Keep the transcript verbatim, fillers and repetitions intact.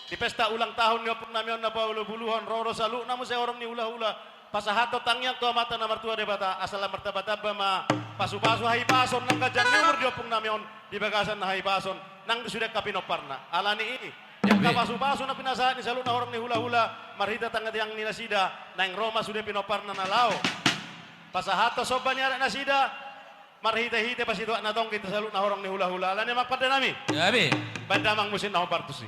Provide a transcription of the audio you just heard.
Di pesta ulang tahun ni ompung nami on na paulu-uluhon, ro do saluhutna muse horong ni hula-hula. Pasahathon tangiang tu Amanta na martua Debata, asa lam martamba-tamba ma pasu-pasu, hahipason nang ganjang ni umur di ompung nami on, di bagasan na hahipason nang di sude angka pinomparna. Alani i, di angka pasu-pasu na pinasahat ni saluhutna horong ni hula-hula, marhite tangiang ni nasida, naeng ro ma sude pinomparna na laho pasahathon somba ni adat nasida, marhite-hite pasituak na tonggi tu saluhutna horong ni hula-hula. Alani i, amang pande nami. Baen damang musik na hombar tusi.